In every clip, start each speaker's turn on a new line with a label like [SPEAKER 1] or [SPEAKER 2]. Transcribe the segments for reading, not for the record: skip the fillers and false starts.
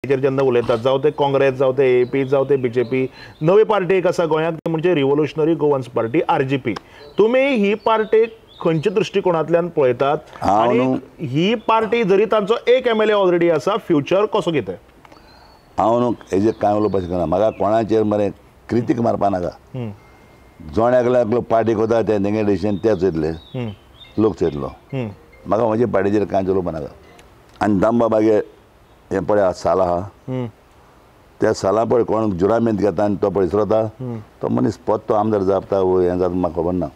[SPEAKER 1] पार्टीचेर जेन्ना उलयतात, जावं ते काँग्रेस, जावं ते एपी, जावं ते बीजेपी, नवी पार्टी एक आसा गोंयांत ती म्हणजे रिव्होल्युशनरी गोवन्स पार्टी आरजीपी. तुमी ही पार्टी खंयच्या दृश्टिकोणांतल्यान पळयतात आनी ही पार्टी जरी तांचो एक एमएलए ऑलरेडी आसा, फ्युचर कसो कितें?
[SPEAKER 2] हांव न्हू हेजेर कांय उलोवपाक शकना. म्हाका कोणाचेर मरे क्रितीक मारपा नाका. जण एकलो एकलो पार्टी करता ते तेंगे डिसिजन ते चोयतले, लोक चोयतलो. म्हाका म्हजे पार्टीचेर कांय उलोवपा नाका. आनी दामबाबागे हें पळय साल आहा, त्या साला पळय कोण जुरामेंत घेता आनी तो पळय विसरता, तो मनीस परतो आमदार जाता हें जाता म्हाका खबर ना.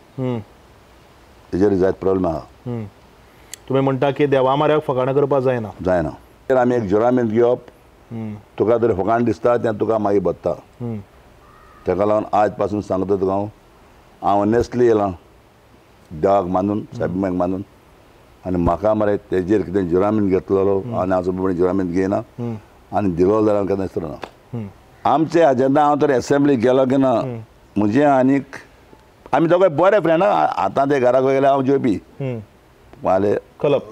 [SPEAKER 2] तेजेर जायत प्रॉब्लेम आहा.
[SPEAKER 1] तुमी म्हणटा की देवा माऱ्याक फकाणां करपाक जायना.
[SPEAKER 2] जायना. आमी एक जुरामेंत घेवप, तुका जर फकाण दिसता तें तुका मागीर बदता. ताका लागून आज पासून सांगता तुका हांव, हांव ऑनेस्टली येयलां देवाक मानून, सायबाक मानून. आनी म्हाका मरे तेजेर कितें जुरामेंत घेतलेलो आनी हांव जुरामेंत घेयना आनी दिलो जाल्यार केन्ना दिसना. आमचे जेन्ना हांव तर एसेंब्ली गेलो की ना, म्हजें आनीक आमी दोगांय बरे फ्रेंड. आतां ते घराक गेले हांव जेवपी माले
[SPEAKER 1] कलप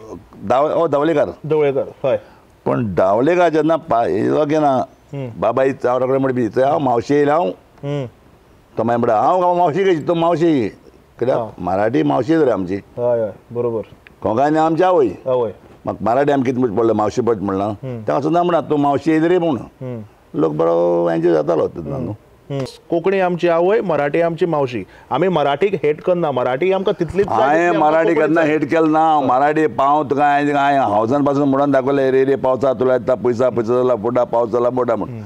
[SPEAKER 2] दावलेकार.
[SPEAKER 1] दावलेकार हय.
[SPEAKER 2] पूण दावलेकार जेन्ना येयलो की ना, बाबा ही चावरा कडेन म्हणपी थंय हांव मावशी येयलो हांव, तो मागीर म्हणटा हांव मावशी कशी, तूं मावशी कित्याक मराठी मावशी रे आमची.
[SPEAKER 1] हय हय बरोबर.
[SPEAKER 2] कोंकणी आमची आवय.
[SPEAKER 1] आवय.
[SPEAKER 2] म्हाका मराठी आमी कितें पडलें मावशी पट म्हणलां, ताका सुद्दां म्हणा तूं मावशी येयली रे म्हूण. लोक बरो एन्जॉय जातालो तेन्ना न्हू.
[SPEAKER 1] कोंकणी आमची आवय, मराठी आमची मावशी. आमी मराठीक हेट करना, मराठी आमकां तितलीच.
[SPEAKER 2] हांवें मराठी केन्ना हेट केलें ना. मराठी पाव तुका हांवें हावजान पासून म्हणून दाखयलें, रे रे पावसा तुला येता पयसा पयसा जाला मोटा पावस जाला मोटा म्हूण.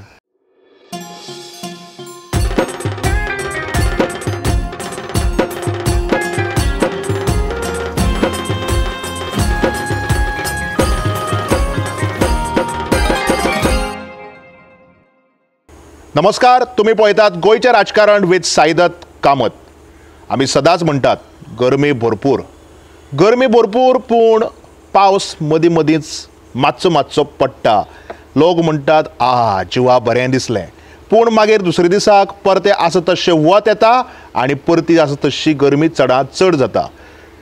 [SPEAKER 1] नमस्कार, तुम्ही पळयतात गोंयचें राजकारण विथ साईदत्त कामत. आमी सदांच म्हणटात गरमी भरपूर, गरमी भरपूर, पूण पावस मदीं मदींच मातसो मातसो पडटा. लोक म्हणटात आ जिवा बरें दिसलें, पूण मागीर दुसरे दिसाक परतें आसा तशें वत येता आनी परती आसा तशी गरमी चडांत चड जाता.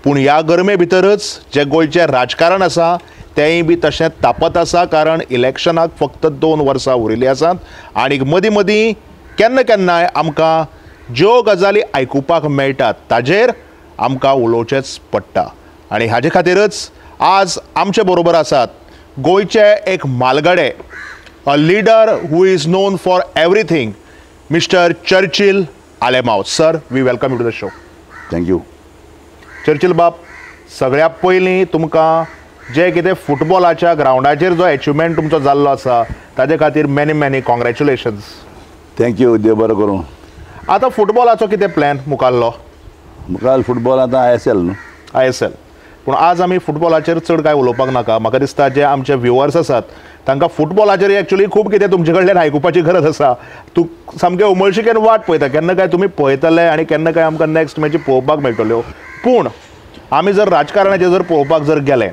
[SPEAKER 1] पूण ह्या गरमे भितरच जें गोंयचें राजकारण आसा तेंय बी तशें तापत आसा, कारण इलेक्शनाक फक्त 2 वर्सां उरिल्लीं आसात आनी मदीं मदीं केन्ना केन्नाय आमकां ज्यो गजाली आयकुपाक मेळटात ताजेर आमकां उलोवचेंच पडटा. आनी हाजे खातीरच आज आमचे बरोबर आसात गोंयचे एक म्हालगडे, a leader who is known for everything, mister Churchill Alemao. Sir, we welcome you to the show.
[SPEAKER 2] Thank you.
[SPEAKER 1] Churchill बाब, सगळ्या पयलीं तुमकां जे कितें फुटबॉलाच्या ग्रावंडाचेर जो एचिवमेंट तुमचो जाल्लो आसा ताजे खातीर many many congratulations.
[SPEAKER 2] Thank you, देव बरो करूं.
[SPEAKER 1] आतां फुटबॉलाचो कितें प्लॅन मुखाल्लो?
[SPEAKER 2] मुखार फुटबॉल आतां ISL न्हू.
[SPEAKER 1] ISL. पूण आज आमी फुटबॉलाचेर चड कांय उलोवपाक नाका. म्हाका दिसता जे आमचे व्युवर्स आसात तांकां फुटबॉलाचेर एक्चुअली खूब कितें तुमचे कडल्यान आयकुपाची गरज आसा. तूं सामकें उमळशिकेन वाट पळयता केन्ना काय तुमी पळयतले आनी केन्ना काय आमकां नेक्स्ट मॅची पळोवपाक मेळटल्यो. पूण आमी जर राजकारणाचेर जर पळोवपाक जर गेले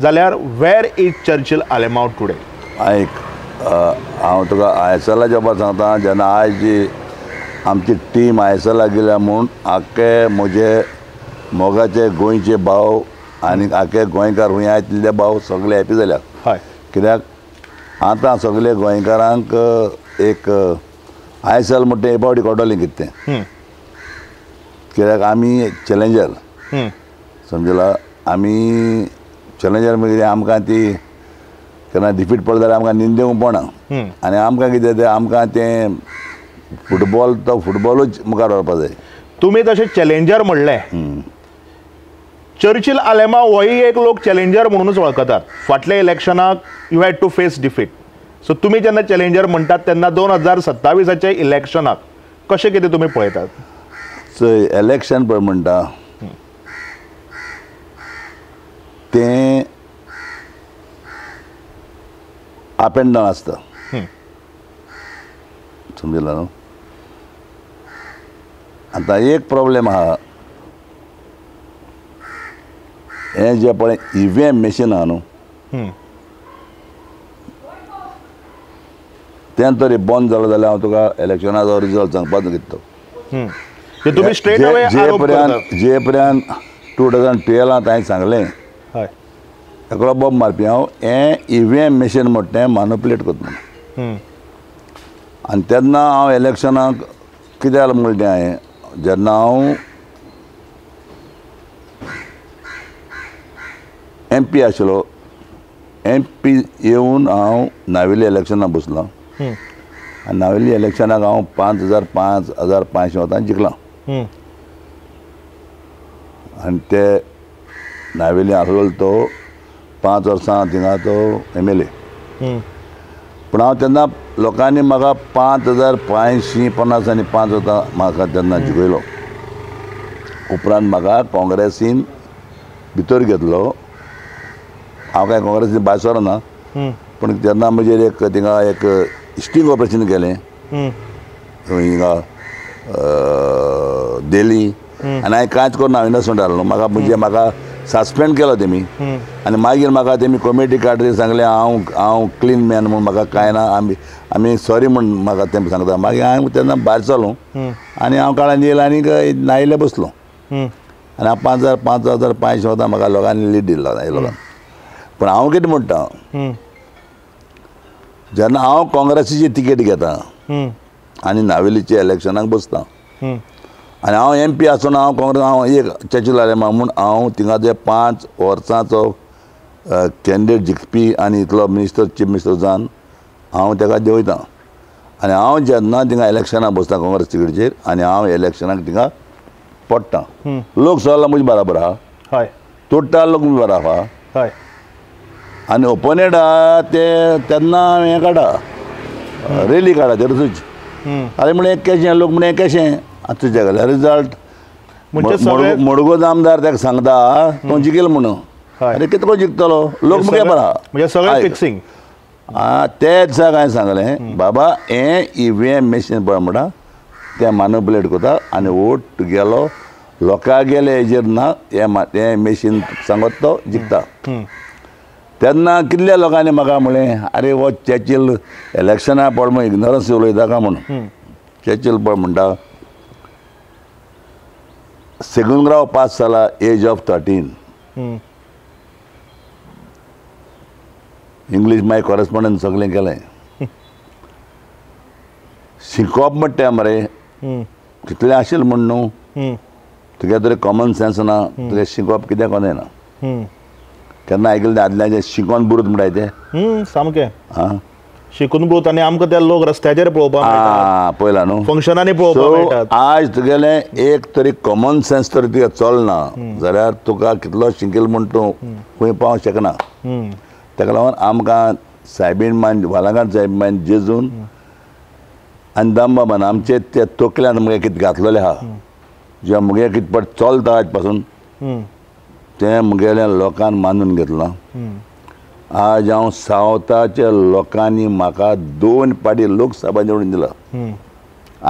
[SPEAKER 1] जाल्यार where is Churchill Alemao today?
[SPEAKER 2] आयक, हांव तुका ISLाच्या बाबतींत सांगता, जेन्ना आयज आमची टीम ISLाक गेल्या म्हूण आख्खे म्हजे मोगाचे गोंयचे भाव आनी आख्खे गोंयकार खूंय आहाय तितले भाव सगळे हॅपी जाल्या.
[SPEAKER 1] हय.
[SPEAKER 2] कित्याक आतां सगळे गोंयकारांक एक ISL म्हणटा एक फावटी कळटलें कितें तें. कित्याक आमी चॅलेंजर समजला, आमी चॅलेंजर म्हणजे आमकां ती केन्ना डिफीट पडली जाल्यार आमकां निंदेवंक पडना. आनी आमकां कितें तें आमकां तें फुटबॉल तो फुटबॉलूच मुखार व्हरपा जाय.
[SPEAKER 1] तुमी तशें चॅलेंजर म्हणलें, चर्चिल आलेमाव होय एक लोक चॅलेंजर म्हणूनच वळखतात. फाटल्या इलेक्शनाक you had to face defeat. So तुमी जेन्ना चॅलेंजर म्हणटात तेन्ना 2027 इलेक्शनाक कशें कितें तुमी पळयतात?
[SPEAKER 2] चोय, इलेक्शन पळय म्हणटा तें अप एंड डावन आसता, समजला न्हू. आतां एक प्रॉब्लेम आहा, हें जें पळय EVM machine आहा न्हू, तें तरी बंद जालें जाल्यार हांव तुका इलेक्शनाचो रिजल्ट सांगपाक कितें तो. जे पर्यंत 2012 हांवें सांगलें एकलो बॉम्ब मारपी हांव, हें EVM machine म्हणटा तें मॅनिपुलेट करता म्हणून. आनी तेन्ना हांव इलेक्शनाक कित्याक म्हणलें हांवें जेन्ना हांव एम पी आशिल्लो एम पी येवन हांव नावेली इलेक्शनाक बसलो आनी नावेली इलेक्शनाक हांव 5,500 वतान जिखलां. आनी ते नावेली आसलो तो 5 वर्सां थिंगा तो MLA. पूण हांव तेन्ना लोकांनी म्हाका 5,550 आनी 5 वतां म्हाका तेन्ना जिखयलो. उपरांत म्हाका काँग्रेसीन भितर घेतलो. हांव कांय काँग्रेसीन भायर सरना पूण तेन्ना म्हजेर एक थिंगा एक स्टिंग ऑपरेशन केलें हिंगा दिल्ली आनी हांवें कांयच करून हांव इनोसंट आसलो. म्हाका म्हणजे म्हाका सस्पेंड केलो तेमी आनी मागीर म्हाका तेमी कॉमिटी काडली सांगलें हांव हांव क्लीन मॅन म्हूण म्हाका कांय ना आमी आमी सॉरी म्हूण म्हाका तेमी सांगता. मागीर हांवें तेन्ना भायर सरलो आनी हांव काळान येयलो आनी नायले बसलो आनी हांव 5,500 वतां म्हाका लोकांनी लीड दिलो लोकांक. पूण हांव कितें म्हणटा जेन्ना हांव काँग्रेसीची तिकेट घेता आनी नावेलीच्या इलेक्शनाक बसता आनी हांव एम पी आसतना हांव काँग्रेस हांव एक चर्चिल आलेमांव म्हूण हांव थिंगा ते 5 वर्सांचो कॅन्डिडेट जिखपी आनी इतलो मिनिस्टर चीफ मिनिस्टर जावन हांव ताका देंवयता. आनी हांव जेन्ना थिंगा इलेक्शनाक बसता काँग्रेस तिकेटीचेर आनी हांव इलेक्शनाक थिंगा पडटा लोक सगळो म्हजे बराबर आहा तोडटा लोक म्हजे बराबर आहा आनी ओपोनेंट आहा ते तेन्ना हें काडा रेली काडा ते रसूच आरे म्हण एक कशें लोक म्हण एक कशें आतां तुज्या गेल्यार रिजल्ट मडगोज आमदार ताका सांगता तो जिखेल म्हणून आरे कितें कोण जिखतलो लोक मुगे बरा
[SPEAKER 1] म्हणजे सगळें फिक्सिंग.
[SPEAKER 2] आं ते दिसाक हांवें सांगलें बाबा हें EVM machine पळय म्हणटा तें मानुपुलेट करता आनी वोट तुगेलो लोकां गेले हेजेर ना हें मशीन सांगत तो जिखता. तेन्ना कितल्या लोकांनी म्हाका म्हणलें आरे हो चर्चिल इलेक्शना पड म्हूण इग्नोरन्स उलयता काय म्हणून. चर्चिल पळ म्हणटा सेगुंद ग्राव पास जाला एज ऑफ 13 इंग्लीश मागीर कॉरेस्पोंडन्स सगळें केलें. शिकोवप म्हणटा मरे कितलें आशिल्लें म्हूण न्हू तुगे तरी कॉमन सेन्स ना तुगे शिकोवप कित्याक कोण येना. केन्ना आयकलें आदल्याचें शिकोन बुरूत म्हणटाय तें
[SPEAKER 1] सामकें आं शिकून बुरूत आनी आमकां ते लोक रस्त्याचेर पळोवपाक
[SPEAKER 2] पळयला न्हू
[SPEAKER 1] फंक्शनांनी पळोवपाक मेळटात.
[SPEAKER 2] आज तुगेलें एक तरी कॉमन सेन्स तरी तुगे चलना जाल्यार तुका कितलो शिकेल म्हूण तूं खंय पावंक शकना. ताका लागून आमकां सायबीण मान वालांगार सायबीण मान जेजून आनी दामबाबान आमचे ते तकल्यान मुगे कितें घातलेलें आहा जें मुगे कितें पट चलता आज पासून तें मुगेल्या लोकान मानून घेतलां. आज हांव सावथाच्या लोकांनी म्हाका 2 पाटी लोकसभा निवडून दिला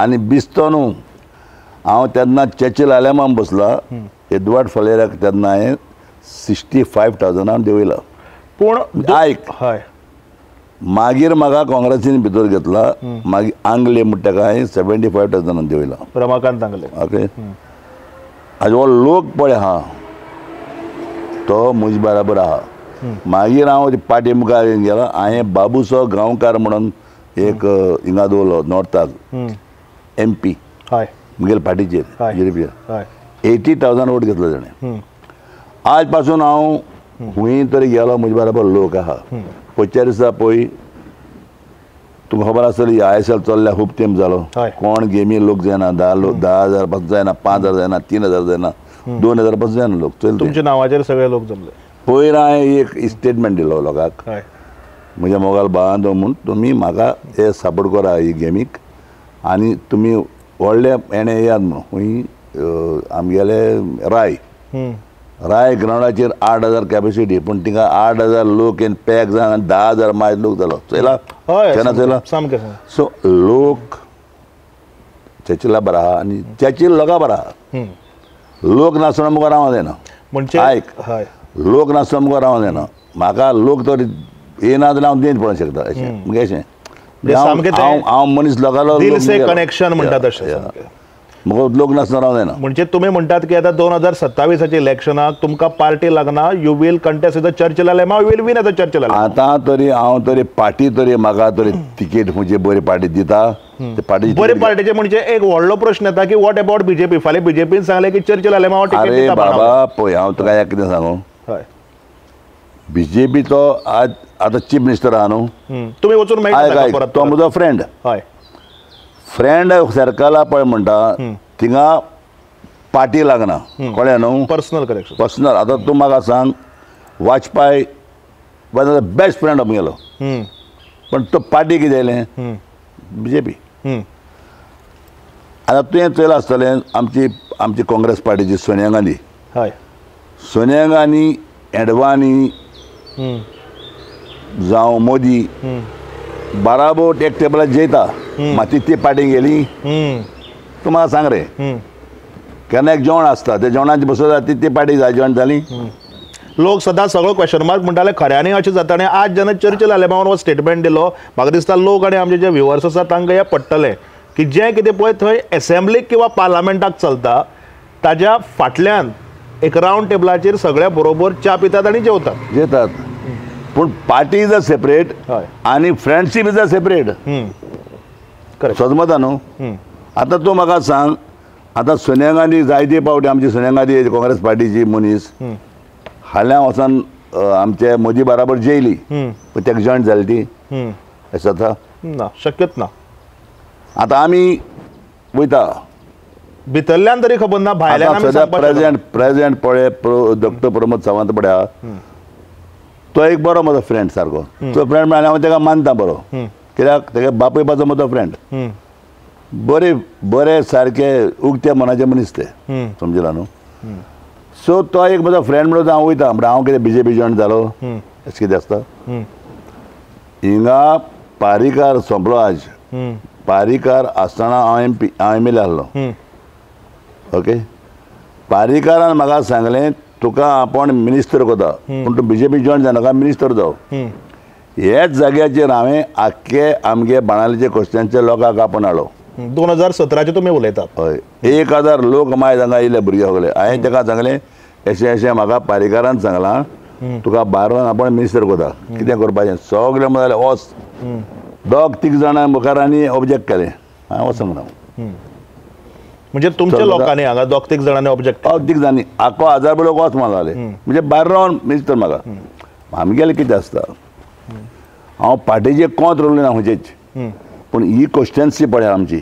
[SPEAKER 2] आनी बिस्तो न्हू हांव तेन्ना चर्चिल आलेमांव बसला एडवर्ड फलेराक तेन्ना हांवें 65,000 देंवयला.
[SPEAKER 1] पूण
[SPEAKER 2] आयक
[SPEAKER 1] हय
[SPEAKER 2] मागीर म्हाका काँग्रेसीन भितर घेतला मागीर आंगले म्हणटा ताका हांवें 75,000 देंवयला
[SPEAKER 1] रमाकांत आंगले.
[SPEAKER 2] ओके आज हो लोक पळय आहा तो म्हजे बराबर आहा. मागीर हांव पाटी मुखार गेलो हांवें बाबूसो गांवकार म्हणून एक हिंगा दवरलो नॉर्थाक MP
[SPEAKER 1] हय
[SPEAKER 2] मुगेले पार्टीचेर जीडीपीचेर 80,000 वोट घेतलो ताणें. आज पासून हांव खंय तरी गेलो म्हजे बराबर लोक आहा. पयच्या दिसा पळय तुमकां खबर आसतली ISL चल्ल्या खूब तेंप जालो कोण गेमी लोक जायना 10,000 पासून जायना 5,000 जायना 3,000 जायना 2,000 पासून जायना लोक चलते.
[SPEAKER 1] तुमच्या नांवाचेर सगळे लोक जमले.
[SPEAKER 2] पयर हांवें एक स्टेटमेंट दिलो लोकांक म्हज्या मोगाल भावांनो म्हूण तुमी म्हाका हे सपोर्ट करा ही गेमीक आनी तुमी व्हडले हेणें येयात म्हणून खंय आमगेले राय राय ग्रावंडाचेर 8,000 कॅपेसिटी पूण थिंगा 8,000 लोक येवन पॅक जावन 10,000 मायज लोक जालो चोयला केन्ना चोयला
[SPEAKER 1] सामकें.
[SPEAKER 2] सो लोक चर्चिला बरो आहा आनी चर्चिल लोकां बरो आहा. लोक नासतना मुखार रावंक जायना
[SPEAKER 1] म्हणजे
[SPEAKER 2] आयक लोक नासतना मुखार रावंक जायना. म्हाका लोक तर येना जाल्यार हांव देंच पळोवंक शकता अशें म्हणजे अशें हांव मनीस लोकांलो
[SPEAKER 1] कनेक्शन म्हणटा तशें.
[SPEAKER 2] म्हाका लोक नासतना रावंक जायना.
[SPEAKER 1] म्हणजे तुमी म्हणटात की आतां 2027 इलेक्शनाक तुमकां पार्टी लागना, you will contest as a Churchill Alemao, you will win as a Churchill Alemao.
[SPEAKER 2] आतां तरी हांव तरी पार्टी तरी म्हाका तरी तिकेट खंयची बरी पार्टी दिता.
[SPEAKER 1] बरी पार्टीचे म्हणजे एक व्हडलो प्रश्न येता की what about BJP. फाल्यां बीजेपीन सांगलें की चर्चिल आलेमाव तिकेट
[SPEAKER 2] अरे
[SPEAKER 1] दिता.
[SPEAKER 2] बाबा पळय हांव तुका एक कितें सांगू, बीजेपीचो आज आतां चीफ मिनिस्टर आहा न्हू,
[SPEAKER 1] तुमी वचून मेळटा परत,
[SPEAKER 2] तो म्हजो फ्रेंड.
[SPEAKER 1] हय,
[SPEAKER 2] फ्रेंड सर्कला पळय म्हणटा थिंगा पार्टी लागना, कळ्ळें न्हू,
[SPEAKER 1] पर्सनल कनेक्शन
[SPEAKER 2] पर्सनल. आतां तूं म्हाका सांग, Vajpayee was the best friend आमगेलो, पण तो पार्टी कितें येयलें बीजेपी. आतां तुवें चोयलां आसतलें आमची आमची काँग्रेस पार्टीची सोनिया गांधी,
[SPEAKER 1] हय,
[SPEAKER 2] सोनिया गांधी, अडवाणी जावं मोदी बाराबोट एक टेबलार जेयता, माती ती पार्टी गेली. तूं म्हाका सांग रे, केन्ना एक जेवण आसता त्या जेवणाची बसता ती ती पार्टी जॉयन जाली.
[SPEAKER 1] लोक सदां सगळो क्वेश्चन मार्क म्हणटाले खऱ्यांनी अशें जाता. आनी आज जेन्ना चर्चिल आलेमावान हो स्टेटमेंट दिलो, म्हाका दिसता लोक आनी आमचे जे व्युवर्स आसा तांकां हें पडटलें की जें कितें पळय थंय एसेंब्लीक किंवा पार्लमेंटाक चलता ताज्या फाटल्यान एक रावंड टेबलाचेर सगळ्या बरोबर च्या पितात आनी जेवतात
[SPEAKER 2] जेतात. पूण पार्टी is a separate आनी फ्रेंडशीप is a separate. सजमता न्हू. आतां तूं म्हाका सांग, आतां सोनिया गांधी जायते पावटी आमची सोनिया गांधी काँग्रेस पार्टीची मनीस हाल्यां वचोन आमचे मोदी बराबर जेयली, पण तेका जॉयंट जाली ती अशें जाता
[SPEAKER 1] ना, शक्यच ना.
[SPEAKER 2] आतां आमी वयता
[SPEAKER 1] भितरल्यान तरी खबर ना, भायल्यान
[SPEAKER 2] सद्या प्रेजेंट प्रेजेंट पळय डॉक्टर प्रमोद सावंत पळय, तो एक बरो म्हजो फ्रेंड सारको, तो फ्रेंड म्हळ्यार हांव तेका मानता बरो, कित्याक तेगे बापूय बाजो म्हजो फ्रेंड, बरे बरे सारके उगत्या मनाचे मनीस ते, समजला न्हू. सो तो एक म्हजो फ्रेंड म्हणून हांव वयता, म्हणटा हांव कितें बीजेपी जॉयन जालो अशें कितें आसता. हिंगा पारीकार सोंपलो आज, पारीकार आसतना हांव एम पी, हांव एम एल ए आहलो. ओके, पारीकारान म्हाका सांगलें तुका आपूण मिनिस्टर करता, पूण तूं बीजेपी जॉयन जायनाका, मिनिस्टर जाव. ह्याच जाग्याचेर हांवें आख्खे आमगे बाणावलेचे क्रिश्चनचे लोकांक आपोवन हाडलो.
[SPEAKER 1] 2017 तुमी उलयतात.
[SPEAKER 2] हय, 1000 लोक मागीर हांगा येयले भुरगे सगळे. हांवें ताका सांगलें अशें अशें म्हाका पारीकारान सांगलां तुका बारान आपूण मिनिस्टर करता, कितें करपाचें सगळें म्हणलें वच. दोग तीग जाणां मुखार आनी ऑब्जेक्ट केलें, हांवें वचूंक ना.
[SPEAKER 1] म्हणजे तुमच्या लोकांनी हांगा दोग तीग जाणांनी ऑब्जेक्ट,
[SPEAKER 2] दोग तीग जाणांनी आख्खो 1000 लोक वच म्हणले, म्हणजे भायर रावन मिनिस्टर म्हाका. आमगेलें कितें आसता, हांव पार्टीचें कोंत रोवलें ना खंयचेच, पूण ही क्वेश्चन्सी पळय आमची,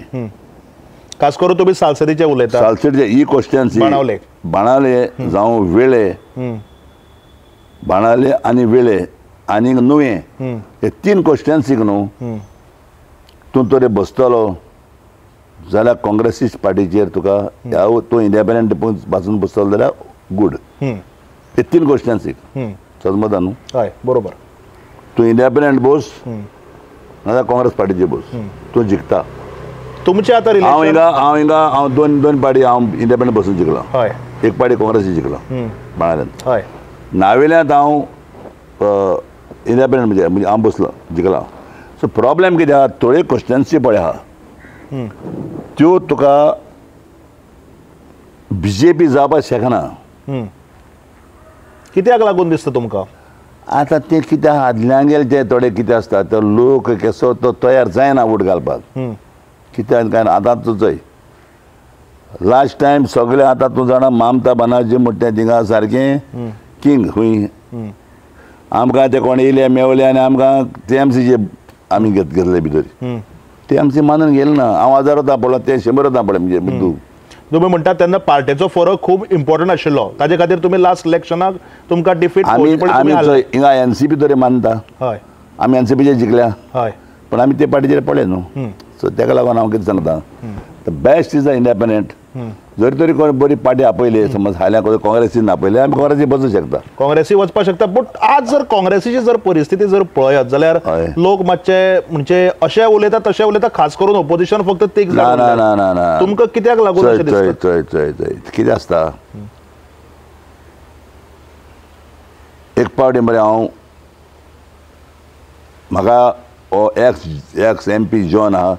[SPEAKER 1] खास करून तुमी सालसेरीचे उलयता,
[SPEAKER 2] सालसेरीचे ही क्वेश्चन्सी
[SPEAKER 1] बाणावले,
[SPEAKER 2] बाणावले जावं वेळे, बाणावले आनी वेळे आनी नुवें, हे 3 क्वेश्चन्सीक न्हू तूं तरी बसतलो जाल्यार काँग्रेसीच पार्टीचेर तुका ह्या तूं इंडिपेंडंट बाजून बसतलो जाल्यार गूड. हे 3 क्वेश्चन्सीक सजमता न्हू.
[SPEAKER 1] हय बरोबर,
[SPEAKER 2] तूं इंडिपेंडंट बस नाजाल्यार काँग्रेस पार्टीचे बस, तूं जिखता.
[SPEAKER 1] तुमचे आतां
[SPEAKER 2] हांव हिंगा हांव हिंगा हांव दोन दोन पार्टी हांव इंडिपेंडंट बसून जिखला,
[SPEAKER 1] हय,
[SPEAKER 2] एक पार्टी काँग्रेसी जिखला बाणाल्यांत,
[SPEAKER 1] हय,
[SPEAKER 2] नावेल्यांत हांव इंडिपेंडंट म्हणजे म्हणजे हांव बसलो जिखला. सो प्रॉब्लेम कितें आहा, थोड्यो क्वेश्चन्सी पळय आहा त्यो तुका बीजेपी जावपाक शकना.
[SPEAKER 1] कित्याक लागून दिसता तुमकां
[SPEAKER 2] आतां तें कितें आदल्यांगेले ते थोडे कितें आसता तो लोक कसो तो तयार जायना वोट घालपाक, कित्याक काय आतां तूं चोय लास्ट टायम सगळे आतां तूं जाणा ममता बनर्जी म्हणटा तें थिंगा सारकें किंग खंय आमकां ते कोण येयले मेवले आनी आमकां टी एम सीचे आमी घेतले भितर, टी एम सी मानून गेले ना. हांव 1000 वतां पडलो, ते 100 वतां पडले. म्हणजे बुद्दू
[SPEAKER 1] तुमी म्हणटा तेन्ना पार्टेचो फरक खूब इम्पॉर्टंट आशिल्लो, ताजे खातीर तुमी लास्ट इलेक्शनाक तुमकां डिफीट.
[SPEAKER 2] आमी आमी हिंगा एन सी पी तरी मानता,
[SPEAKER 1] हय,
[SPEAKER 2] आमी एन सी पीचेर जिखल्या,
[SPEAKER 1] हय,
[SPEAKER 2] पण आमी ते पार्टीचेर पडले न्हू. सो तेका लागून हांव कितें सांगता, the best is a independent. जरी तरी कोण बरी पार्टी आपयली समज हाल्यां काँग्रेसीन आपयली, आमी काँग्रेसी बसूं शकता,
[SPEAKER 1] काँग्रेसी वचपाक शकता. बट आज जर काँग्रेसीची जर परिस्थिती जर पळयत जाल्यार लोक मातशे म्हणजे अशें उलयता तशें उलयता, खास करून ओपोजिशन फक्त तीग
[SPEAKER 2] ना ना ना ना ना
[SPEAKER 1] तुमकां कित्याक लागून अशें दिसता?
[SPEAKER 2] चोय चोय चोय कितें आसता, एक पावटी मरे हांव म्हाका हो एक्स एम पी जॉन आहा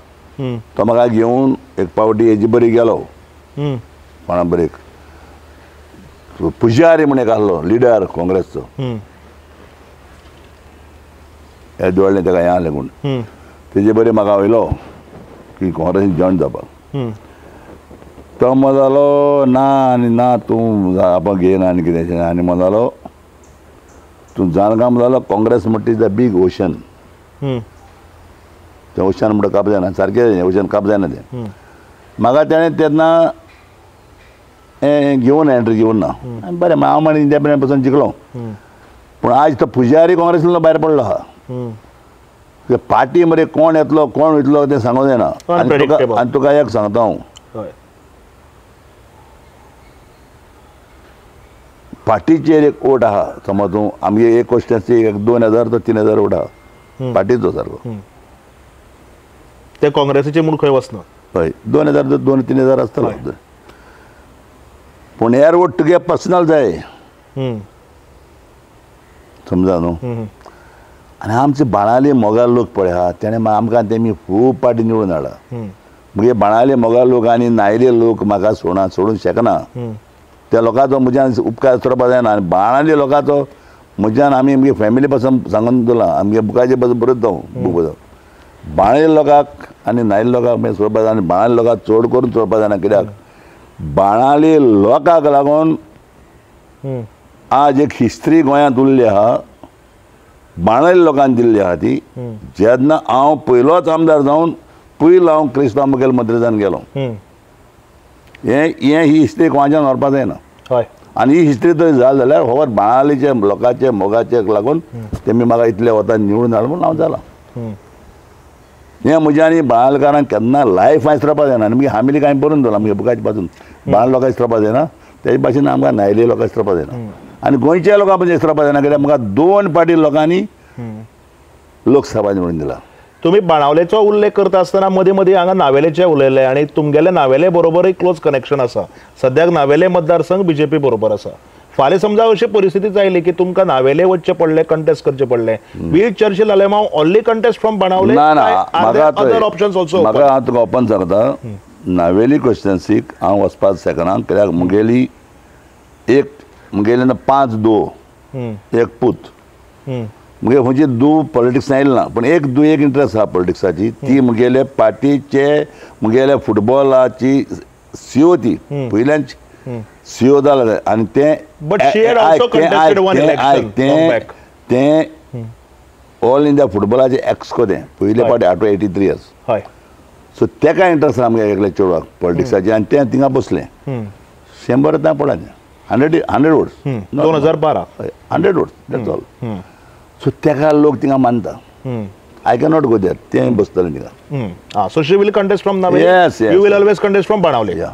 [SPEAKER 2] तो म्हाका घेवन एक पावटी हेजी बरी गेलो. कोणा बरें पुजारी म्हण एक आसलो लिडर काँग्रेसचो हे जोडलें ताका हें आसलें म्हूण तेजे बरें म्हाका वयलो की काँग्रेसीन जॉयन जावपाक तो म्हणटालो ना आनी ना तूं आपण घेयना आनी कितें आनी म्हणटालो तूं जाण काय म्हणटालो काँग्रेस म्हणटा is a big ocean तें ओशन म्हणटा काप जायना सारकें ओशन काप जायना तें म्हाका तेणें तेन्ना हें घेवन एंट्री घेवन ना बरें हांव मागीर इंडिपेंडंट पसून जिखलो पूण आज तो पुजारी काँग्रेसींतलो भायर पडलो आहा पार्टी मरे कोण येतलो कोण वयतलो तें सांगूंक जायना आनी तुका एक सांगता हांव पार्टीचेर एक वोट आहा समज तूं आमगे एक कॉन्स्टिट्युएन्सी एक 2000 तो 3000 वोट आहा पार्टीचो सारको
[SPEAKER 1] ते काँग्रेसीचे म्हूण खंय वचना
[SPEAKER 2] हय 2000 तो 2-3 हजार आसतलो पूण हेर वोट तुगे पर्सनल जाय समजा न्हू आनी आमचे बाणाले मोगाळ लोक पळय आहा तेणें आमकां तेमी खूब पार्टी निवडून हाडला मुगे बाणाले मोगाळ लोक आनी नायले लोक म्हाका सोडूंक शकना त्या लोकांचो म्हज्यान उपकार करपाक जायना आनी बाणाले लोकांचो म्हज्यान आमी आमगे फॅमिली पासून सांगून दवरलां आमगे बुकाचे पासून बरयता हांव बूक पासून बाणाले लोकांक आनी नायले लोकांक मागीर सोडपाक जायना आनी बाणाले लोकांक चड करून सोडपाक जायना कित्याक बाणाले लोकांक लागून आज एक हिस्ट्री गोंयांत उरली आहा बाणाले लोकांनी दिल्ली आहा ती जेन्ना हांव पयलोच आमदार जावन पयलो हांव क्रिस्तांव मुखेलमंत्री जावन गेलो हें ही हिस्ट्री कोणाच्यान व्हरपाक जायना आनी ही हिस्ट्री जर जाली जाल्यार हो बाणालीचे लोकांचे मोगाचे लागून तेमी म्हाका इतले वता निवडून हाडून म्हूण हांव जाला हें म्हज्या आनी बाणालकारांक केन्ना लायफ हांवें इसरपाक जायना आनी मागीर फॅमिली कांय बरोवन दवरलां आमगे बुकाचे पासून बाणाल लोकांक इसरपाक जायना तेजे भाशेन आमकां नायले लोकांक इसरपाक जायना आनी गोंयच्या लोकां पसून इसरपाक जायना कित्याक म्हाका 2 पार्टी लोकांनी लोकसभा निवडून दिला.
[SPEAKER 1] तुम्ही बाणावलेचो उल्लेख करता आसतना मदीं मदीं हांगा नावेलेचे उलयले आनी तुमगेले नावेले बरोबरय क्लोज कनेक्शन आसा. सद्याक नावेले मतदारसंघ बीजेपी बरोबर आसा. फाल्यां समजा अशी परिस्थिती आयली की तुमकां नावेले वचचें पडलें, कंटेस्ट करचें पडलें, will Churchill Alemao only contest from Benaulim? Other options also?
[SPEAKER 2] म्हाका हांव तुका ओपन सांगता, नावेली कॉन्स्टिट्युएन्सीक हांव वचपाक शकना कित्याक मुगेली एक मुगेली 5 दो 1 पूत मुगे खंयची दू पॉलिटिक्सान आयली ना पूण एक दू एक इंट्रस्ट आहा पॉलिटिक्साची ती मुगेले पार्टीचे मुगेले फुटबॉलाची सीओ ती पयल्यान सीओ जाला आनी तें तें ऑल इंडिया फुटबॉलाचे एक्सको तें पयले पावटी आठो 83 इयर्स. सो तेका इंट्रस्ट आहा आमगे एकल्या चेडवाक पॉलिटिक्साचे आनी तें थिंगा बसलें 100 तां पडलें 100 votes
[SPEAKER 1] 2012
[SPEAKER 2] 100 votes that's all. So तेका लोक थिंगा मानता. I cannot go there. तें बसतलें थिंगा.
[SPEAKER 1] So she will contest from Navelim.
[SPEAKER 2] Yes,
[SPEAKER 1] you will always contest from Benaulim.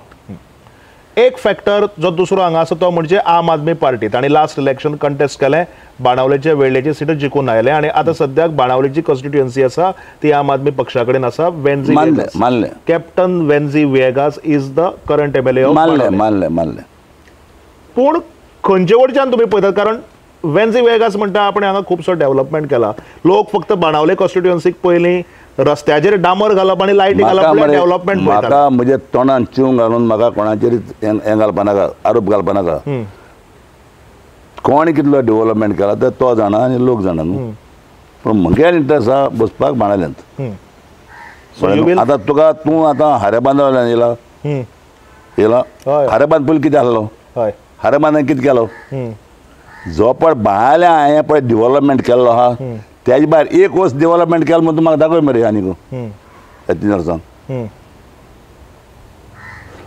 [SPEAKER 1] एक फॅक्टर जो दुसरो हांगा आसा तो म्हणजे आम आदमी पार्टी. तांणी लास्ट इलेक्शन कंटेस्ट केलें, बाणावलेचे वेळेचे सीट जिखून आयले आनी आतां सद्याक बाणावलेची कॉन्स्टिट्युएन्सी आसा ती आम आदमी पक्षा कडेन आसा. वेन्झी
[SPEAKER 2] मानले
[SPEAKER 1] captain Venzy Viegas is the current MLA of
[SPEAKER 2] मानले मानले मानले.
[SPEAKER 1] पूण खंयचे वटच्यान तुमी पळयतात, कारण वेन्झी व्हिएगास म्हणटा आपण हांगा खुबसो डेव्हलपमेंट केला, लोक फक्त बाणावले कॉन्स्टिट्युएन्सीक पयलीं रस्त्याचेर डांबर घालप आनी लायटी घालप डेव्हलपमेंट.
[SPEAKER 2] म्हाका म्हज्या तोंडान चिवंक घालून म्हाका कोणाचेर हें घालपा नाका, आरोप घालपा नाका. कोण कितलो डेव्हलपमेंट केला तर तो जाणा आनी लोक जाणा न्हू. पूण म्हगे इंट्रस्ट आहा बसपाक बाणावल्यांत. आतां तुका तूं आतां हारेबांदावल्यान येयला येयला हारेबांद पयलीं कितें आसलो, हारेबांदान कितें केलो, जो पळय बाणावल्या हांवें पळय डेव्हलपमेंट केल्लो आहा तेजे भायर एक वर्स डेव्हलपमेंट केलें म्हूण तूं म्हाका दाखय मरे आनीक ह्या 3 वर्सांक.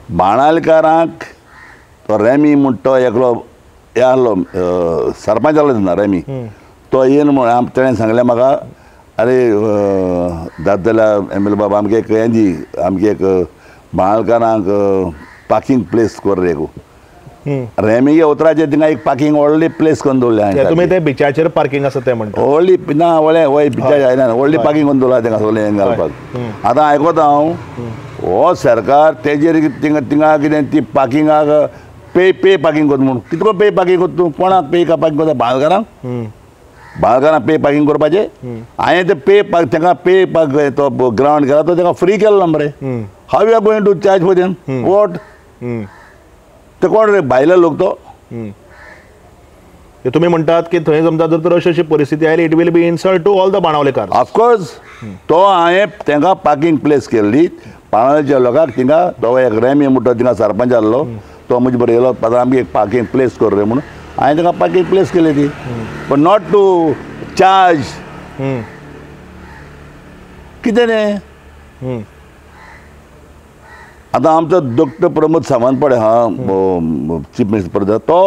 [SPEAKER 2] बाणालकारांक तो रेमी म्हूण तो एकलो हे आहलो सरपंच आहलो तेन्ना रेमी, तो येवन म्हूण तेणें सांगलें म्हाका, अरे जाता जाल्यार एम एल बाबा आमगे एक हें दी, आमगे एक बाणालकारांक पार्किंग प्लेस कर रे. रेमीगे उतराचेर थिंगा एक पार्किंग व्हडली प्लेस करून दवरल्या हांवें.
[SPEAKER 1] तुमी ते बिचाचेर पार्किंग आसा तें म्हणटा?
[SPEAKER 2] व्हडली ना, व्हडलें वय बिचाचेर आयना, व्हडली पार्किंग करून दवरला तेंका सगळें हें घालपाक. आतां आयकता हांव हो सरकार तेजेर थिंगा थिंगा कितें ती पार्किंगाक पे पे पार्किंग करता म्हूण. कितको पे पार्किंग करता तूं? कोणाक पे पार्किंग करता? बाळकारांक? बाळकारांक पे पार्किंग करपाचें? हांवें तें पे पार्क तेंका पे पार्क तो ग्रावंड केला तो तेंका फ्री केलो ना मरे. How you are going to charge for them? What? ते कोण रे भायले लोक तो.
[SPEAKER 1] तुम्ही म्हणतात की थंय समजा जर तर अशी अशी परिस्थिती आयली it will be insult to all the बाणावलेकार.
[SPEAKER 2] Of course तो हांवें तांकां पार्किंग प्लेस केल्ली बाणावलेच्या लोकांक. थिंगा तो एक रेमी म्हणटा थिंगा सरपंच आहलो तो म्हजे बरोबर येयलो, आतां आमगे एक पार्किंग प्लेस कर रे म्हणून हांवें तांकां पार्किंग प्लेस केली ती, पण not to charge. कितें न्ही आतां आमचो डॉक्टर प्रमोद सावंत पळय हा चीफ मिनिस्टर तो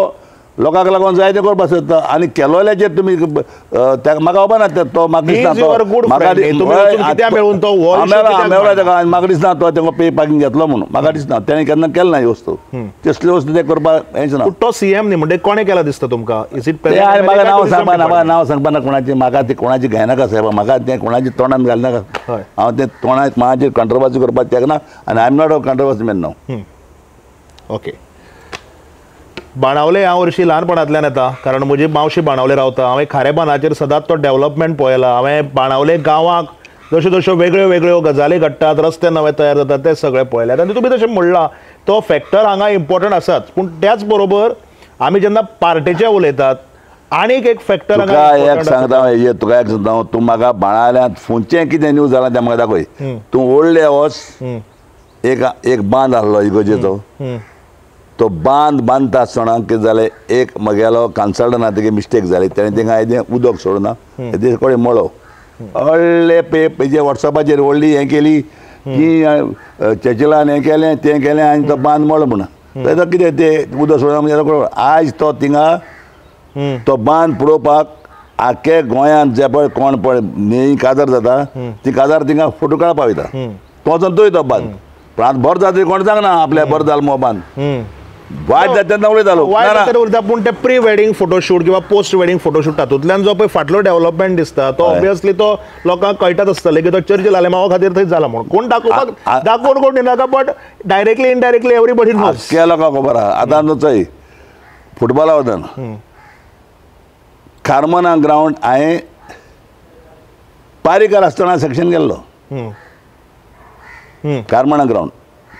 [SPEAKER 2] लोकांक लागून जाय तें करपाक सोदता आनी केलोल्याचेर तुमी ताका म्हाका खबर ना तो म्हाका दिसना तो ताका म्हाका दिसना तो तांकां पे पार्किंग घेतलो म्हणून म्हाका दिसना तेणें केन्ना केलें ना ही वस्तू तसली वस्तू तें करपाक हेंच ना.
[SPEAKER 1] तो सीएम न्ही म्हणजे कोणें केला दिसता तुमकां?
[SPEAKER 2] म्हाका नांव सांगपा ना, म्हाका नांव सांगपा ना कोणाचें, म्हाका तें कोणाचें घेयनाका सायबा, म्हाका तें कोणाचें तोंडान घालनाका. हांव तें तोंडाक म्हाजेर कंट्रोवर्सी करपाक तेका आनी I am not a controversy man now.
[SPEAKER 1] Okay, Benaulim ह्या वर्षी ल्हानपणांतल्यान येता कारण म्हजी मावशी बाणावले रावता. हांवें खारेबानाचेर सदांच तो डेवलपमेंट पळयला. हांवें बाणावले गांवाक जश्यो जश्यो वेगळ्यो वेगळ्यो गजाली घडटात, रस्ते नवे तयार जातात ते सगळे पळयल्यात. आनी तुमी तशें म्हणलां तो फॅक्टर हांगा इम्पॉर्टंट आसाच, पूण त्याच बरोबर आमी जेन्ना पार्टेचे उलयतात आनीक एक फॅक्टर
[SPEAKER 2] तुका एक सांगता, तुका एक सांगता, तूं म्हाका बाणावल्यांत फुंचें कितें न्यूज जालां तें म्हाका दाखय. तूं व्हडले वच, एक एक बांद आहलो इगोजेचो, तो बांद बांदता आसतना कितें जालें, एक म्हगेलो कन्सल्टंट आहा तेगे मिस्टेक जाली, तेणें थिंगा येदें उदक सोडना तेजे कडेन मळो व्हडले पे हेजे वॉट्सॅपाचेर व्हडली हें केली की चर्चिलान हें केलें तें केलें आनी तो बांद मळो म्हणून तो कितें तें उदक सोडना म्हणजे आयज तो थिंगा तो बांद पळोवपाक आख्खे गोंयांत जे पळय कोण पळय न्हंय काजार जाता ती काजार थिंगा फोटो काडपा वयता, तो वचोन थंय तो बांद. पण आतां बरो जाता कोण सांगना आपल्या बरो जालो मो बांद, वायट जाता तेन्ना उलयतालो
[SPEAKER 1] वायट जाता उलयता, पूण ते प्री वेडिंग फोटोशूट किंवा पोस्ट वेडिंग फोटोशूट तातूंतल्यान जो पळय फाटलो डेव्हलपमेंट दिसता तो ऑब्वियसली तो लोकांक कळटाच आसतलें की तो चर्चिल आलेमावा खातीर थंय जाला म्हणून. कोण दाखोवपाक दाखोवन कोण दिनाका, but directly indirectly everybody knows.
[SPEAKER 2] आख्ख्या लोकांक खबर आहा. आतां न्हू चोय फुटबॉला वचन कार्मोना ग्रावंड हांवें पारीकर आसतना सेक्शन गेल्लो, कार्मोना ग्रावंड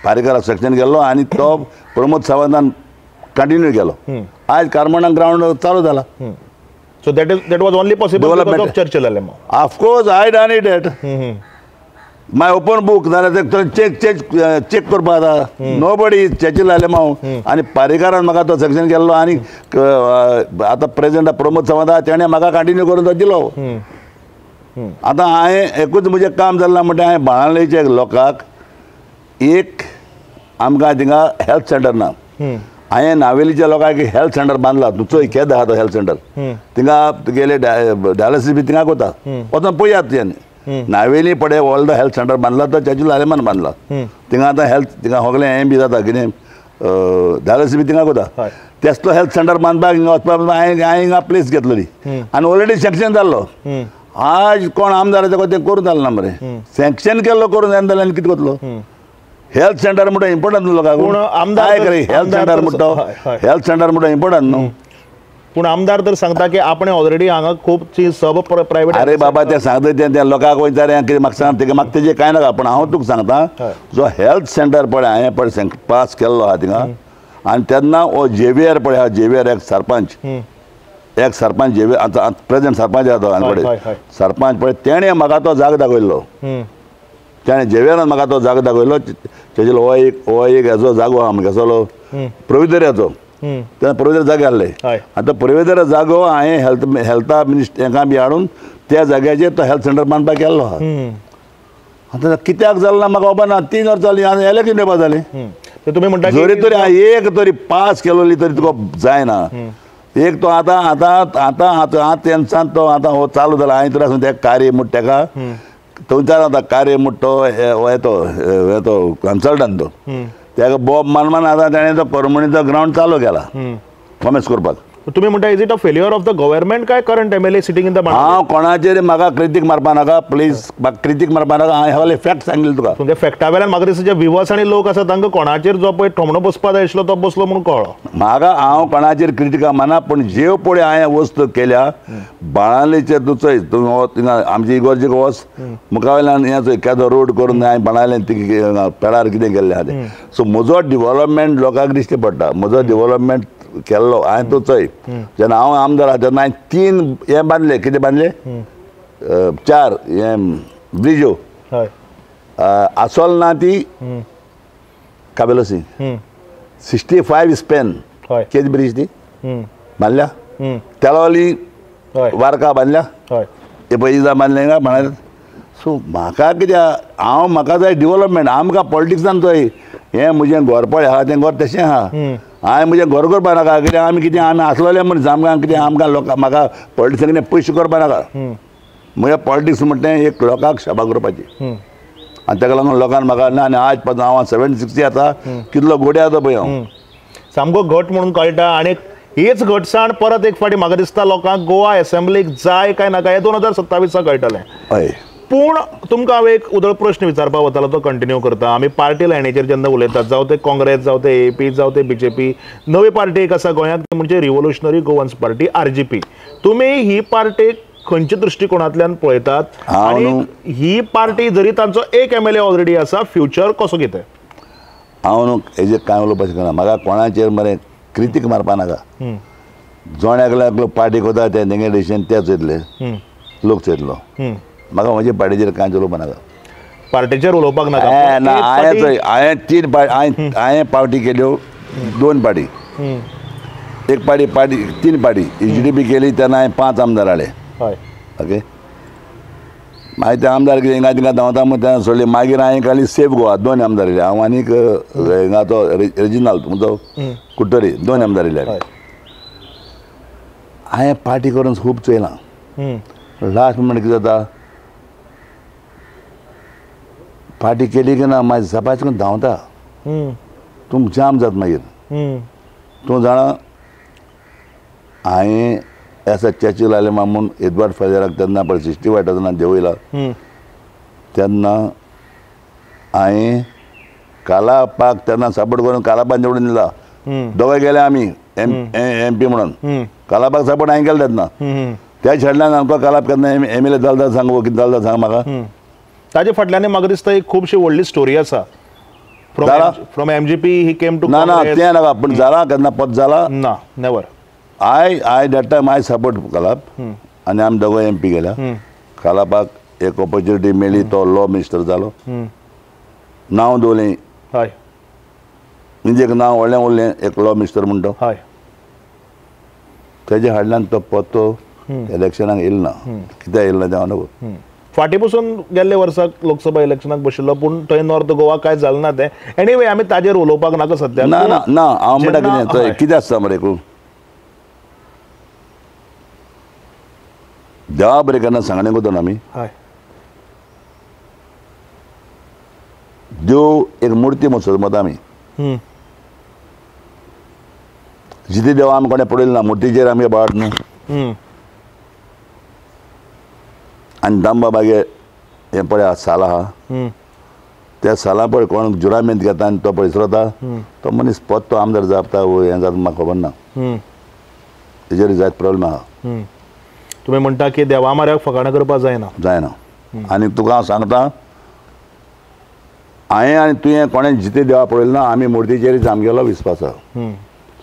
[SPEAKER 2] पारीकर सेक्शन गेल्लो आनी तो प्रमोद सावंतान कंटिन्यू केलो. आज कार्मोना ग्रावंड चालू जाला.
[SPEAKER 1] So that is that was only possible because of Churchill Alemao.
[SPEAKER 2] Of course I done it at my open book जाल्यार ते चेक चेक चेक करपाक जाता. नो बडी चर्चिल आलेमाव आनी पारीकरान म्हाका तो सेक्शन केल्लो आनी आतां प्रेजिडेंट प्रमोद सावंत आहा तेणें म्हाका कंटिन्यू करून तो दिलो. आतां हांवें एकूच म्हजें काम जालें म्हणटा हांवें बाणावलेच्या लोकांक एक आमकां थिंगा हेल्थ सेंटर ना, हांवें नावेलीच्या लोकांक हेल्थ सेंटर बांदला. तूं चोय केदो आहा तो हेल्थ सेंटर, थिंगा तुगेले डायलिसीस बी थिंगा कोता, वचोन पळयात तुवें. नावेली पळय व्हडलो हेल्थ सेंटर बांदला तो चर्चिल आलेमान बांदला. थिंगा आतां हेल्थ थिंगा सगळें हें बी जाता कितें डायलिसीस बी थिंगा कोता. तेसलो हेल्थ सेंटर बांदपाक हिंगा वचपाक हांवें हिंगा प्लेस घेतलेली आनी ऑलरेडी सँक्शन जाल्लो. आज कोण आमदार तें करूं जालें ना मरे, सँक्शन केल्लो करूं जायना जाल्यार आनी कितें करतलो? हेल्थ सेंटर म्हणटा इम्पॉर्टंट न्हू लोकांक.
[SPEAKER 1] आमदार
[SPEAKER 2] हेल्थ सेंटर म्हणटा, हेल्थ सेंटर म्हणटा इम्पॉर्टंट न्हू.
[SPEAKER 1] पूण आमदार तर सांगता की आपण ऑलरेडी हांगा खूब सब प्रायवेट.
[SPEAKER 2] अरे बाबा ते सांगता ते त्या लोकांक वयता रे कितें म्हाका सांग, म्हाका तेजें कांय नाका. पूण हांव तुका सांगता जो हेल्थ सेंटर पळय हांवें पळय पास केल्लो आहा थिंगा आनी तेन्ना हो जेवियर पळय आहा, जेवियर एक सरपंच, एक सरपंच जेवियर आतां प्रेजेंट सरपंच आहा तो आनी पळय सरपंच पळय तेणें म्हाका तो जागो दाखयल्लो, तेणें जेवियरान म्हाका तो जागो दाखयलो. तेजेर हो एक हेजो जागो आहा कसलो प्रविदर्याचो, तेन्ना प्रविदर जागे आहले. आतां प्रविदर जागो हांवें हेल्थ हेल्था मिनिस्टर हेंका बी हाडून त्या जाग्याचेर तो हेल्थ सेंटर बांदपाक केल्लो आहा. आतां कित्याक जालें ना म्हाका खबर ना, 3 वर्सां जालीं आनी इलेक्शन येवपा जालें.
[SPEAKER 1] तुमी म्हणटा
[SPEAKER 2] जरी तरी एक तरी पास केलोली तरी तुका जायना. एक तो आतां आतां आतां आतां आतां तेन्सान तो आतां हो चालू जाला. हांवें तर आसून ते कार्य म्हणटा तेका थंयच्यान आतां कार्य म्हणटा तो येतो येतो कन्सल्टंट तो तेका बोब मान मान आतां तेणें तो करमणीचो ग्रावंड चालू केला कॉमेस करपाक.
[SPEAKER 1] तुमी म्हणटा is it a failure of the government काय current MLA sitting in the?
[SPEAKER 2] हांव कोणाचेर म्हाका क्रिटीक मारपा नाका प्लीज, म्हाका क्रिटीक मारपा नाका. हांवें सगळे फॅक्ट सांगिल्ले तुका.
[SPEAKER 1] तुमच्या फॅक्टा वेल्यान म्हाका दिसता जे विवर्स आनी लोक आसा तांकां कोणाचेर जो पळय ठोमणो बसपा जाय आशिल्लो तो बसलो म्हणून कळ्ळो
[SPEAKER 2] म्हाका. हांव कोणाचेर क्रिटिका मारना, पूण ज्यो पळय हांवें वस्तू केल्या बाणावलेचेर तूं चोय, तूं थिंगा आमचे इगोर्जीक वच, मुखा वयल्यान हें चोय केदो रोड करून हांवें बाणावलेन पेडार कितें केल्लें आहा तें. सो म्हजो डिवॉलपमेंट लोकांक दिश्टी पडटा, म्हजो डिवॉलपमेंट केल्लो हांवें तो चोय. जेन्ना हांव आमदार आसा तेन्ना हांवें 3 हें बांदले, कितें बांदले, 4 हें ब्रिजो, आसोल ना ती काबेलोसी 65 स्पेन केज ब्रिज ती बांदल्या, तेलावली वारका बांदल्या, हे पळय इजा बांदले काय म्हणाले. सो म्हाका कित्याक हांव म्हाका जाय डिवॉलपमेंट. आमकां पॉलिटिक्सान चोय हें म्हजें घर पळय आहा तें घर तशें आहा, हांवें म्हजें घर करपा नाका. कित्याक आमी कितें आमी आसलेले मनीस, आमकां कितें आमकां लोकां म्हाका पॉलिटिक्सान कितें पयशे करपा नाका. म्हजें पॉलिटिक्स म्हणटा तें एक लोकांक सेवा करपाची, आनी ताका लागून लोकांक म्हाका ना. आनी आज पासून हांव 76 आतां कितलो गोडे आसा पळय हांव
[SPEAKER 1] सामको घट म्हणून कळटा. आनी हीच घटसाण परत एक फावटी म्हाका दिसता लोकांक गोवा एसेंब्लीक जाय काय नाका हें 2027 कळटलें.
[SPEAKER 2] हय,
[SPEAKER 1] पूण तुमकां हांव एक उदळ प्रश्न विचारपाक वतालो तो कंटिन्यू करता. आमी पार्टी लायनीचेर जेन्ना उलयतात, जावं ते काँग्रेस, जावं ते एपी, जावं ते बीजेपी, नवी पार्टी एक आसा गोंयांत ती म्हणजे रिव्होल्युशनरी गोवन्स पार्टी RGP. तुमी ही पार्टी खंयच्या दृश्टिकोणांतल्यान पळयतात आनी ही पार्टी जरी तांचो एक MLA already आसा, फ्युचर कसो कितें?
[SPEAKER 2] हांव न्हू हेजेर कांय उलोवपाक शकना. म्हाका कोणाचेर मरे क्रिटीक मारपा नाका. जण एकलो एकलो पार्टी करता तें तेंगे डिसिजन ते चोयतले, लोक चोयतलो. म्हाका म्हजे पार्टीचेर कांयच उलोवपा नाका.
[SPEAKER 1] पार्टीचेर उलोवपाक नाका.
[SPEAKER 2] ना, हांवें चोय, हांवें 3 पार्टी, हांवें पावटी केल्यो, 2 पार्टी, एक पार्टी पार्टी 3 पार्टी HDP केली तेन्ना हांवें 5 आमदार हाडले. ओके, मागीर ते आमदार कितें हिंगा थिंगा धांवता म्हूण तेन्ना सोडले. मागीर हांवें काडली सेफ गोवा, 2 आमदार येयले. हांव आनीक हिंगा तो रेजिनाल्ड म्हजो कुट्टरी, 2 आमदार येयले. हांवें पार्टी करून खूब चोयलां. लास्ट मुमेंट कितें जाता, पार्टी केली की ना मागीर सपाच करून धांवता, तूं जाम जाता मागीर. तूं जाणा हांवें एसा चर्चील आयले मा म्हूण एडवर्ड फेरेराक तेन्ना पळय 65 तेन्ना देंवयला, तेन्ना हांवें कालापाक तेन्ना सपोर्ट करून कालापान निवडून दिला. दोगांय गेले आमी MP म्हणून कालापाक सपोर्ट हांवें केलो तेन्ना. त्या छेडल्यान आमकां कालाप केन्ना MLA जाता सांग, कितें जाता सांग म्हाका.
[SPEAKER 1] ताजे फाटल्यान म्हाका दिसता एक खुबशी व्हडली स्टोरी आसा. From MGP he came to.
[SPEAKER 2] ना ना तें नाका, पूण जाला केन्ना पद जाला
[SPEAKER 1] ना, never.
[SPEAKER 2] I that time I support Kalap आनी आमी दोगांय MP गेल्या. कालापाक एक ऑपॉर्च्युनिटी मेळ्ळी, तो लॉ मिनिस्टर जालो, नांव दवरलें.
[SPEAKER 1] हय,
[SPEAKER 2] म्हणजे एक नांव व्हडलें उरलें, एक लॉ मिनिस्टर म्हण तो.
[SPEAKER 1] हय,
[SPEAKER 2] तेजे हाडल्यान तो पत्तो इलेक्शनाक येयलो ना. कित्याक येयलो ना तें हांव नको.
[SPEAKER 1] फाटीं पसून गेल्ले वर्साक लोकसभा इलेक्शनाक बशिल्लो, पूण थंय नॉर्थ गोवा कांय जालें ना तें. एनीवे आमी ताजेर उलोवपाक नाका सद्या.
[SPEAKER 2] ना ना ना, हांव म्हणटा कितें चोय कितें आसता मरे देवा बरें केन्ना सांगणें करता न्हू आमी. देव एक मुर्ती म्हूण समजता आमी. जिते देवा आमी कोणें पळयलें ना, मुर्तीचेर आमगे बाट न्हू. आनी दामबाबागे हें पळय साल आहा, त्या साला पळय कोण जुरामेंत घेता आनी तो पळय विसरता, तो मनीस पत्तो आमदार जाता हें जाता म्हाका खबर ना. तेजेर जायत प्रॉब्लेम आहा.
[SPEAKER 1] तुमी म्हणटा की देवा माऱ्याक फकाणां करपाक जायना.
[SPEAKER 2] जायना. आनी तुका हांव सांगता, हांवें आनी तुवें कोणें जिते देवा पळयलें ना, आमी मुर्तीचेरच आमगेलो विस्वास आहा.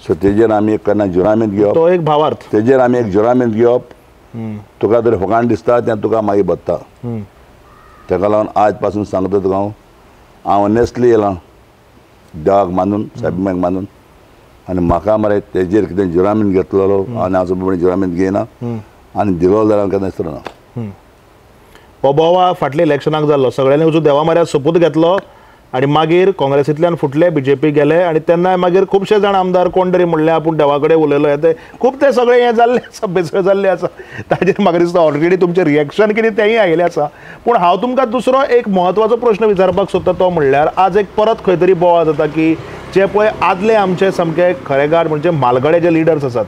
[SPEAKER 2] सो तेजेर आमी एक केन्ना जुरामेंत घेवप,
[SPEAKER 1] तो एक भावार्थ,
[SPEAKER 2] तेजेर आमी एक जुरामेंत घेवप. तुका जर फकाण दिसता तें तुका मागीर बदता. ताका लागून आज पासून सांगता तुका हांव, हांव ऑनेस्टली येयलां देवाक मानून, सायबाक मानून. आनी म्हाका मरे तेजेर कितें जुरामेंत घेतलेलो आनी हांव जुरामेंत घेयना आनी दिलो जाल्यार केन्ना दिसना.
[SPEAKER 1] हो बोवा फाटल्या इलेक्शनाक जाल्लो, सगळ्यांनी वचून देवा माऱ्याक सोपूत घेतलो आनी मागीर काँग्रेसींतल्यान फुटले, बीजेपी गेले आनी तेन्ना मागीर खुबशे जाण आमदार कोण तरी म्हणलें आपूण देवा कडेन उलयलो, हें तें खूब ते सगळें हें जाल्लें आसा, बेसळ जाल्लें आसा. ताजेर म्हाका दिसता ऑलरेडी तुमचें रिएक्शन कितें तेंय आयिल्लें आसा. पूण हांव तुमकां दुसरो एक म्हत्वाचो प्रश्न विचारपाक सोदता, तो म्हणल्यार आज एक परत खंय तरी बोवाळ जाता की जे पळय आदले आमचे सामके खरेगार म्हणजे म्हालगडे जे लिडर्स आसात,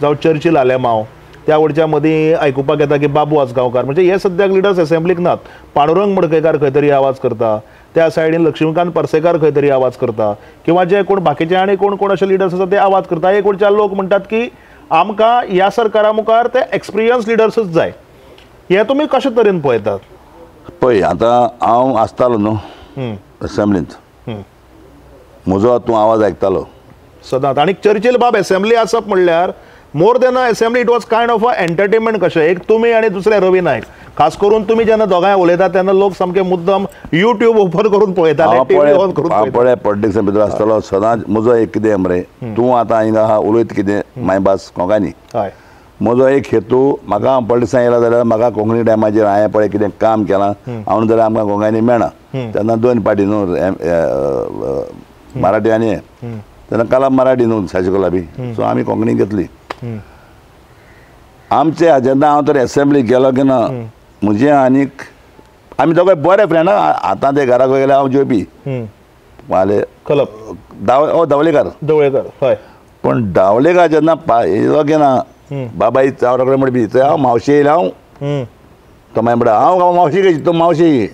[SPEAKER 1] जावं चर्चिल आलेमांव, त्या वडच्या मदीं आयकुपाक येता की बाबू आजगांवकार, म्हणजे हे सद्याक लिडर्स एसेंब्लीक नात. पांडुरंग मडकयकार खंय तरी आवाज करता, त्या सायडीन लक्ष्मीकांत पर्सेकार खंय तरी आवाज करता, किंवा जे कोण बाकीचे आनी कोण कोण अशे लिडर्स आसा ते आवाज करता. एक वडच्या लोक म्हणटात की आमकां ह्या सरकारा मुखार ते एक्सपिरियन्स लिडर्सूच जाय. हे तुमी कशे तरेन पळयतात?
[SPEAKER 2] पळय आतां हांव आसतालो न्हू एसेंब्लींत, म्हजो तूं आवाज आयकतालो
[SPEAKER 1] सदांच. आनी चर्चिल बाब एसेंब्ली आसप म्हणल्यार more than a assembly it was kind of a entertainment कशें. एक तुमी आनी दुसरे रवी नायक, खास करून तुमी जेन्ना दोगांय उलयतात तेन्ना लोक सामके मुद्दम युट्यूब ओपन करून पळयताले, टीव्ही ऑन करून पळयताले.
[SPEAKER 2] पळय पॉलिटिक्सा भितर आसतालो सदांच. म्हजो एक कितें मरे, तूं आतां हिंगा आहा उलयत कितें मायभास कोंकणी.
[SPEAKER 1] हय,
[SPEAKER 2] म्हजो एक हेतू, म्हाका पॉलिटिक्सान येयला जाल्यार म्हाका कोंकणी टायमाचेर हांवें पळय कितें काम केलां हांव जाल्यार आमकां कोंकणी मेळना. तेन्ना दोन पार्टी न्हू, मराठी आनी तेन्ना कला मराठी न्हू शशिकला बी, सो आमी कोंकणी घेतली. आमचे जेन्ना हांव तर एसेंब्लीक गेलो की ना, म्हजें आनीक आमी दोगांय बरे फ्रेंड. आतां ते घराक गेले हांव जेवपी माले
[SPEAKER 1] खलप
[SPEAKER 2] दावलेकार,
[SPEAKER 1] दवळेकर. हय,
[SPEAKER 2] पूण दावलेकार जेन्ना येयलो की ना, बाबा हांव रोखडें म्हणपी थंय हांव मावशी येयलो हांव, तो मागीर म्हणटा हांव मावशी कशी, तूं मावशी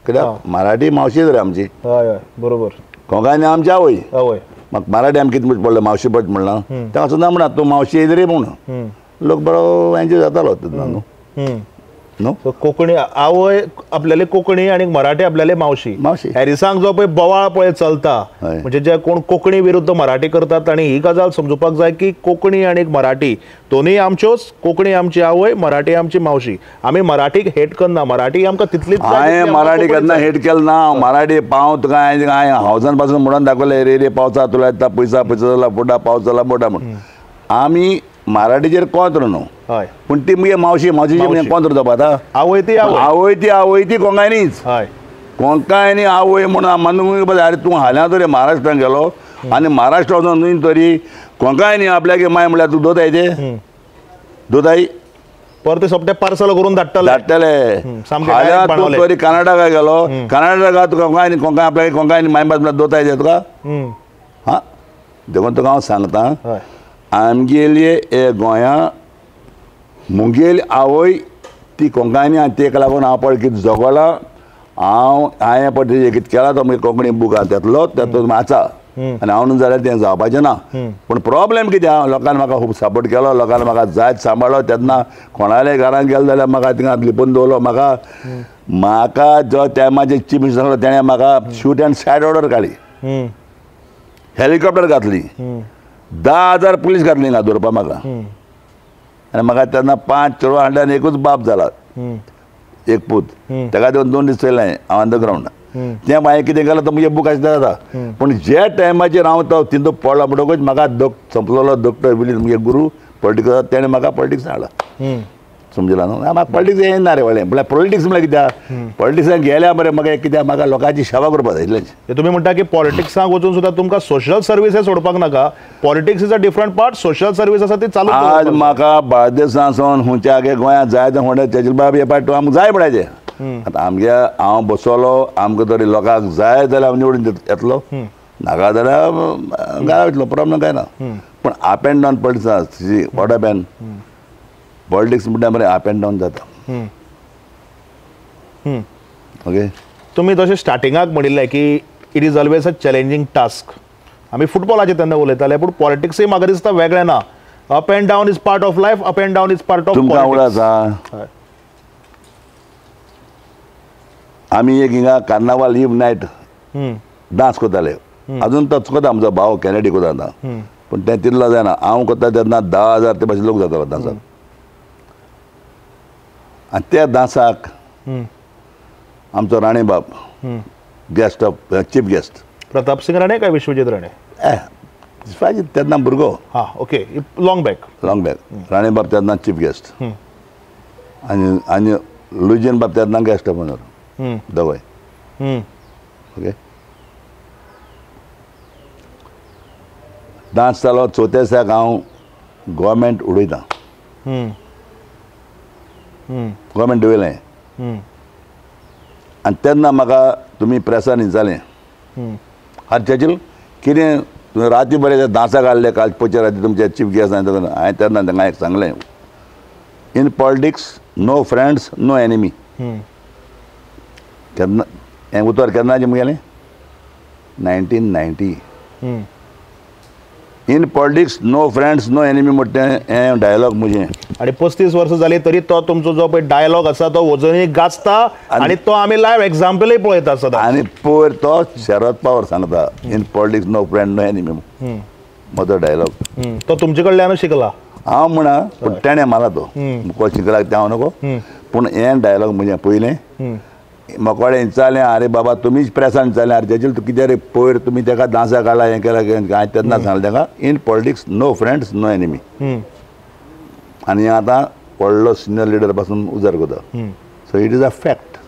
[SPEAKER 2] कित्याक मराठी मावशी रे आमची.
[SPEAKER 1] हय हय बरोबर.
[SPEAKER 2] कोंकणी आमची आवय.
[SPEAKER 1] आवय.
[SPEAKER 2] म्हाका मराठी आमी कितें पडलें मावशी पट म्हणलां तेका सुद्दां म्हणा तूं मावशी येयली रे म्हूण. लोक बरो एन्जॉय जातालो तेन्ना न्हू.
[SPEAKER 1] न्हू कोंकणी आवय आपल्याले कोंकणी आनी मराठी आपल्याले मावशी.
[SPEAKER 2] मावशी.
[SPEAKER 1] हॅरिसांक जो पळय बोवाळ पळय चलता, म्हणजे जे कोण कोंकणी विरुद्ध मराठी करतात, आनी ही गजाल समजुपाक जाय की कोंकणी आनी मराठी दोनूय आमच्योच. कोंकणी आमची आवय, मराठी आमची मावशी. आमी मराठीक हेट करना, मराठी आमकां तितलीच.
[SPEAKER 2] हांवें मराठी केन्ना हेट केलें ना. मराठी पाव तुका हांवें हावजान पासून म्हणून दाखयलें, रे रे पावसा तुला येता पयसा पयसा जाला बोटा पावस जाला बोटा म्हूण. आमी मराठीचेर कोंत्र न्हू, पूण ती मुगे मावशी, मावशीची कोंत्र जावपा आतां.
[SPEAKER 1] आवय ती
[SPEAKER 2] आवय ती आवय ती कोंकायनीच. कोंकायनी आवय म्हूण मानूंक अरे तूं हाल्यां तरी महाराष्ट्रान गेलो आनी महाराष्ट्रा वचून न्हय तरी कोंकायनी आपल्याक माय म्हणल्यार तूं दोताय ते दोताय
[SPEAKER 1] परते सोपटे पार्सल करून धाडटले
[SPEAKER 2] धाडटले. हाल्यां तूं तरी कर्नाटका गेलो, कर्नाटका तुका कोंकायनी कोंकाय आपल्याक कोंकायनी माय भास म्हणल्यार दोताय ते तुका. हां, देखून तुका हांव सांगता, आमगेली हे गोंया मुगेली आवय ती कोंकणी आनी तेका लागून हांव पळय कितें जगोलां. हांव हांवें पळय तेजें कितें केलां तो मागीर कोंकणी बूक आहा तेतलो तेतलो आसा आनी हांव न्हू जाल्यार तें जावपाचें ना. पूण प्रॉब्लेम कितें आहा, लोकांनी म्हाका खूब सपोर्ट केलो, लोकांनी म्हाका जायत सांबाळ्ळो. तेन्ना कोणाल्या घरान गेलो जाल्यार म्हाका थिंगा लिपून दवरलो. म्हाका म्हाका जो टायमाचेर चीफ मिनिस्टर आसलो तेणें म्हाका शूट अँड सायड ऑर्डर काडली, हेलिकॉप्टर घातली, 10,000 पुलीस घातली ना दवरपा म्हाका. आनी म्हाका तेन्ना 5 चेडवां हाडले आनी एकूच बाप जाला, एक पूत, तेका देवन 2 दीस चोयलें हांव ऑन the ground. तें मागीर कितें केलां तो म्हजे बूक आसता जाता. पूण ज्या टायमाचेर हांव तो तितू पडलो म्हणटकूच म्हाका संपलेलो डॉक्टर विलीन म्हगे गुरू पॉलिटिक्स, तेणें म्हाका पॉलिटिक्स हाडला. समजला न्हू, म्हाका पॉलिटिक्स येना रे व्हडलें. म्हळ्यार पॉलिटिक्स म्हळ्यार कित्याक, पॉलिटिक्सान गेल्या मरे म्हाका कित्याक म्हाका लोकांची सेवा करपाक जाय इतलेंच.
[SPEAKER 1] तुमी म्हणटा की पॉलिटिक्साक वचून सुद्दां तुमकां सोशल सर्विसेस सोडपाक नाका. Politics is a different part, social service आसा ती चालू.
[SPEAKER 2] आज म्हाका बार्देसां सावन खंयच्या आगे गोंयांत जाय ते म्हणटा चर्चिल बाब हे पाट आमकां जाय पडायचें. आतां आमगे हांव बसलो, आमकां तरी लोकांक जाय जाल्यार हांव निवडून येतलो, नाका जाल्यार घरा वयतलो, प्रॉब्लम कांय ना. पूण अप एंड डावन पॉलिटिक्स आसा, what up and politics म्हणटा मरे अप एंड डावन जाता. ओके,
[SPEAKER 1] तुमी तशें स्टार्टिंगाक म्हणिल्लें की it is always a challenging task. आमी फुटबॉलाचेर तेन्ना उलयताले, पूण पॉलिटिक्सूय म्हाका दिसता वेगळें ना. Up and down is part of life, up and down is part of.
[SPEAKER 2] तुमकां आवड आसा. आमी एक हिंगा कार्नावाल इव नायट डांस करताले, अजून तोच करता आमचो भाव कॅनेडी करता आतां, पूण तें तितलो जायना. हांव करता तेन्ना 10,000 ते भाशेन लोक जातालो डांसाक. आनी त्या डांसाक आमचो राणे बाब guest of chief guest,
[SPEAKER 1] Pratap Singh Rane काय विश्वजीत राणे?
[SPEAKER 2] तेन्ना भुरगो.
[SPEAKER 1] हां, okay, long back.
[SPEAKER 2] Long back Rane बाब तेन्ना चीफ गेस्ट आनी आनी लुजन बाब तेन्ना गेस्ट ऑफ ऑनर दोगांय. ओके, डांस जालो चवथ्या दिसाक हांव गोवोरमेंट उडयता, गोवोरमेंट दवरलें. आनी तेन्ना म्हाका तुमी प्रेसान विचारलें, आरे चर्चिल कितें तुवें राती बरें दांसा घाल्ले काल पयच्या राती तुमचे चीफ गेस्ट हांवें तेन्ना तांकां एक सांगलें, in politics no friends no enemy. केन्ना हें उतर केन्नाचें मुगेलें? 1990. In politics no friends no enemy म्हणटा तें हें डायलॉग म्हजें.
[SPEAKER 1] आनी 35 वर्सां जाली तरी तो तुमचो जो पळय डायलॉग आसा तो वजनी गाजता आनी तो आमी लायव एग्जाम्पलूय पळयता सदां. आनी
[SPEAKER 2] पयर तो शरद पवार सांगता in politics no friend no enemy म्हजो डायलॉग
[SPEAKER 1] तो तुमचे कडल्यानूच शिकला
[SPEAKER 2] हांव म्हणा, पूण तेणें मारला तो कोण शिकला तें हांव नको, पूण हें डायलॉग म्हजें पयलें मोकोडे विचारलें, आरे बाबा तुमीच प्रेसान विचारलें, आरे चर्चिल तूं कितें रे पयर तुमी ताका दांसा काडला हें केलां हांवें तेन्ना सांगलें ताका in politics no friends no enemy. आनी आतां व्हडलो सिनियर लिडर पासून उजार करता. So it is a fact.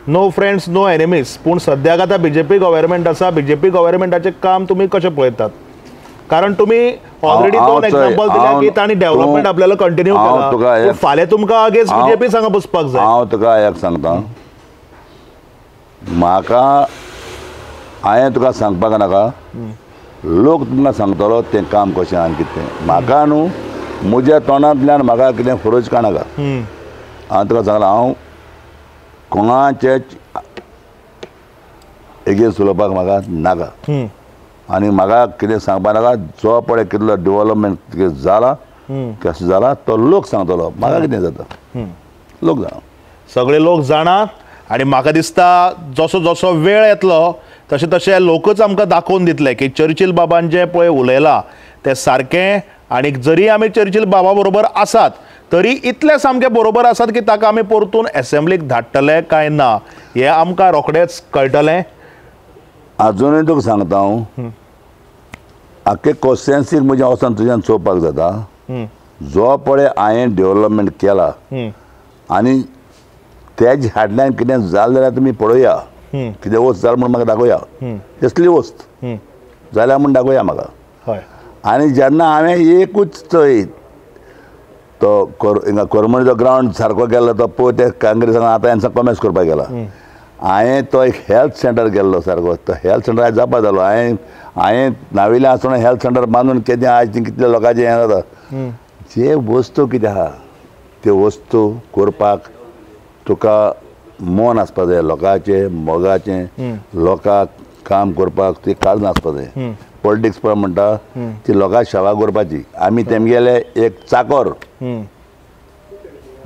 [SPEAKER 1] No friends no enemies. पूण सद्याक आतां बीजेपी गव्हर्मेंट आसा, बीजेपी गव्हर्मेंटाचें काम तुमी कशें पळयतात? कारण तुमी ऑलरेडी दोन एग्जाम्पल दिल्या की तांणी डेव्हलपमेंट आपल्याला कंटिन्यू केला, फाल्यां तुमकां अगेन्स्ट बीजेपी सांगा बसपाक जाय.
[SPEAKER 2] हांव तुका एक सांगता, म्हाका हांवें तुका सांगपाक नाका, लोक तुमकां सांगतलो तें काम कशें आनी कितें. म्हाका न्हू म्हज्या तोंडांतल्यान म्हाका कितें फरोज काडनाका. हांवें तुका सांगलां हांव कोणाचेच एगेन्स्ट उलोवपाक म्हाका नाका आनी म्हाका कितें सांगपाक नाका. जो पळय कितलो डेव्हलपमेंट कितें जाला कशें जाला तो लोक सांगतलो, म्हाका कितें जाता लोक जाणा,
[SPEAKER 1] सगळे लोक जाणा. आनी म्हाका दिसता जसो जसो वेळ येतलो तशें तशें लोकच आमकां दाखोवन दितले की चर्चिल बाबान जें पळय उलयलां तें सारकें. आनी जरी आमी चर्चिल बाबा बरोबर आसात तरी इतले सामके बरोबर आसात की ताका आमी परतून एसेंब्लीक धाडटले काय ना हें आमकां रोखडेंच कळटलें.
[SPEAKER 2] आजुनूय तुका सांगता हांव, आख्खे कॉन्स्टिट्युएन्सीक म्हज्या वचोन तुज्यान चोवपाक जाता. जो पळय हांवें डेव्हलपमेंट केला आनी तेज हाडल्यान कितें जालें जाल्यार तुमी पळोवया, कितें वस्त जालें म्हूण म्हाका दाखोवया, कसली वस्त जाल्या म्हूण दाखोवया म्हाका. आनी जेन्ना हांवें एकूच चोय तो हिंगा करमणीचो ग्रावंड सारको केल्लो तो पळय ते काँग्रेसान आतां हेंचा कॉमेस करपाक गेला. हांवें तो एक हेल्थ सेंटर केल्लो सारको, तो हेल्थ सेंटर आयज जापा जालो. हांवें नाविल्लें आसतना हेल्थ सेंटर बांदून कितें आयज कितल्या लोकांचें हें जाता. जे वस्तू कितें आहा त्यो वस्तू करपाक तुका मन आसपा जाय, लोकांचें मोगाचें, लोकांक काम करपाक ती काळजां आसपा जाय. पॉलिटिक्स पळय म्हणटा ती लोकां सेवा करपाची. आमी तेमगेले एक चाकर.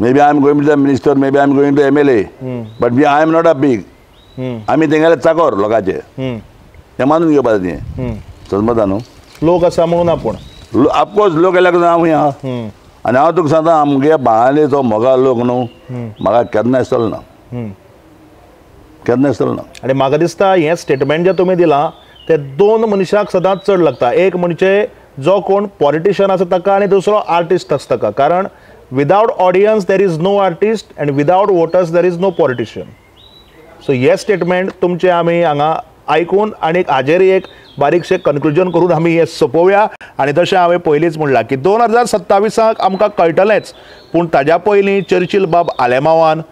[SPEAKER 2] Maybe I am going to the minister, maybe I am going to MLA, but I am not a big. आमी तेंगेले चाकर लोकांचे, तें मानून घेवपाचें तें समजता न्हू.
[SPEAKER 1] लोक आसा म्हणून आपूण
[SPEAKER 2] ऑफकोर्स लोक येयल्यार हांव खंय आहा. आनी हांव तुका सांगता आमगे बाळालेचो मोगा लोक न्हू म्हाका केन्नाय चलना, केन्नाय चलना.
[SPEAKER 1] आनी म्हाका दिसता हें स्टेटमेंट जें तुमी दिलां तें दोन मनशाक सदांच चड लागता. एक म्हणजे जो कोण पॉलिटिशियन आसा ताका आनी दुसरो आर्टिस्ट आसा ताका. कारण without audience there is no artist and without voters there is no politician. So हें स्टेटमेंट तुमचें आमी हांगा आयकून आनी हाजेर एक बारीकशें कन्क्लुजन करून आमी हें सोंपोवया. आनी तशें हांवें पयलींच म्हणलां की 2027 आमकां कळटलेंच, पूण ताज्या पयलीं चर्चिल बाब आलेमावान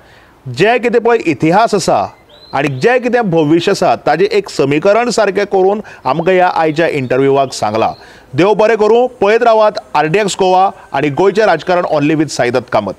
[SPEAKER 1] जें कितें पळय इतिहास आसा आनी जें कितें भविश्य आसा ताजें एक समीकरण सारकें करून आमकां ह्या आयच्या इंटरव्यूवाक सांगलां. देव बरें करूं. पळयत रावात RDX Goa आनी गोंयचें राजकारण ओनली विथ साईदत्त कामत.